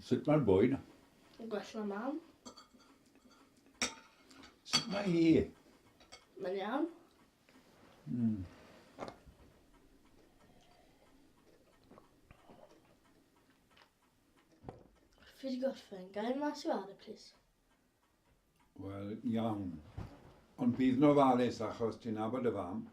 Sut mae'r bwyd? Yn gwell na mam. Sut mae hi? Mae'n iawn. Fi wedi gorffen. Ga i mas i ware, plis? Wel, iawn. Ond bydd yn ofalus achos ti'n nabod y fam.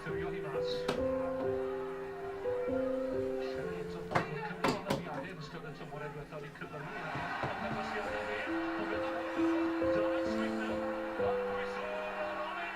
Ffurfio hi mas. Eto, Cymru ond am iau yn ystod y tymor diwethaf i cyflymu. Dylan Streeter, yn bwyso Robin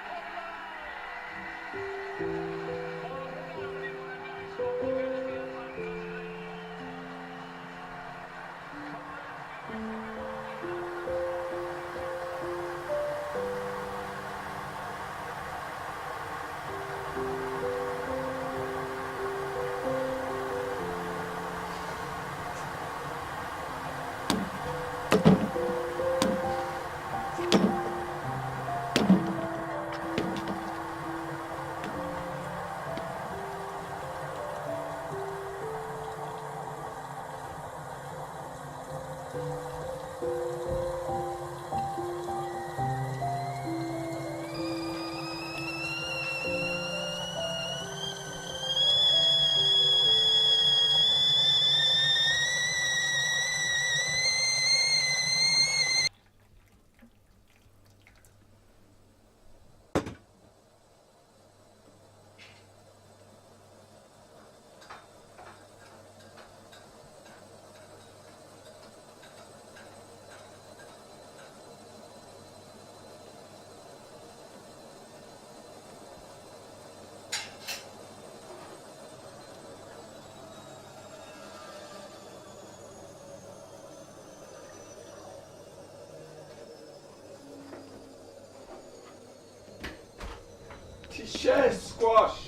Ti eisiau squash?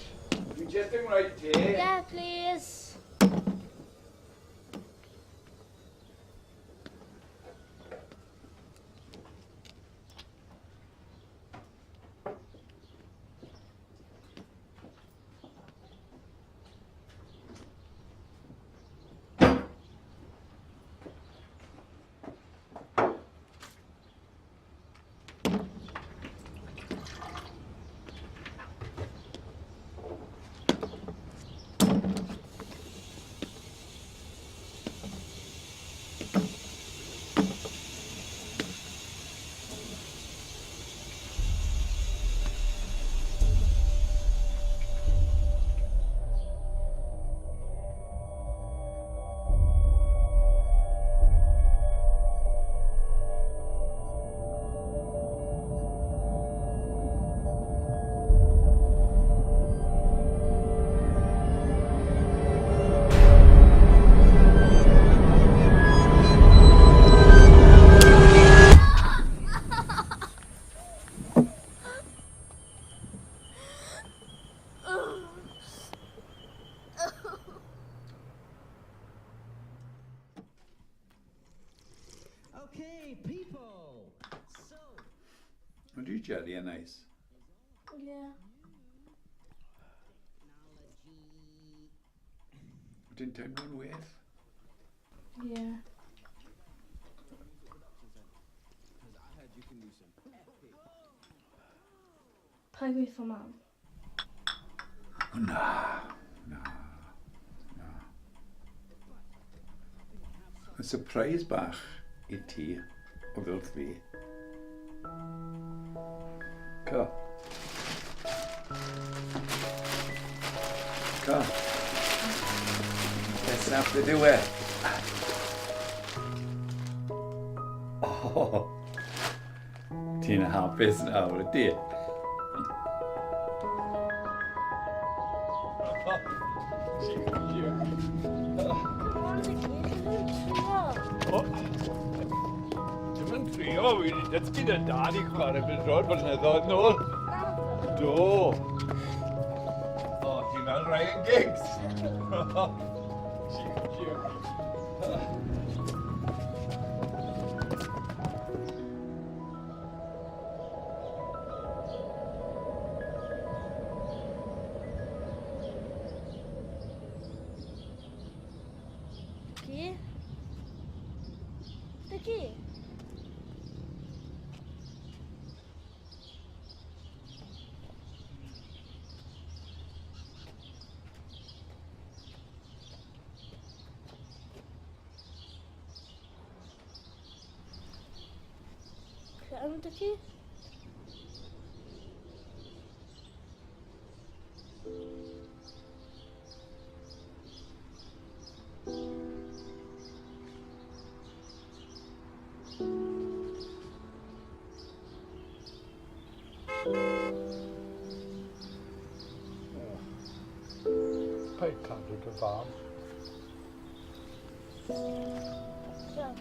Dwi jyst yn gwneud te. Yeah, please. Okay, people. So, Ydy jelly yn neis? Ie. Wyt ti'n teimlo'n well? Ie. Paid gweud wrth mam. O, na, na, na. Y surprise bach i ti oedd wrth fi. Co. Co. Nesaf beth yw e? Oh, ti'n hapus nawr, ydy? Come on, Dicky, dwi'n trio. Ti'n mynd trio, fi wedi dysgu dy dad i chwarae bêl-droed blynyddoedd nôl. Do. O, ti'n fel Ryan Giggs. Jiw, jiw. Dicky? Dicky? Iawn, Dicky? Paid cadw dy fam. Iawn.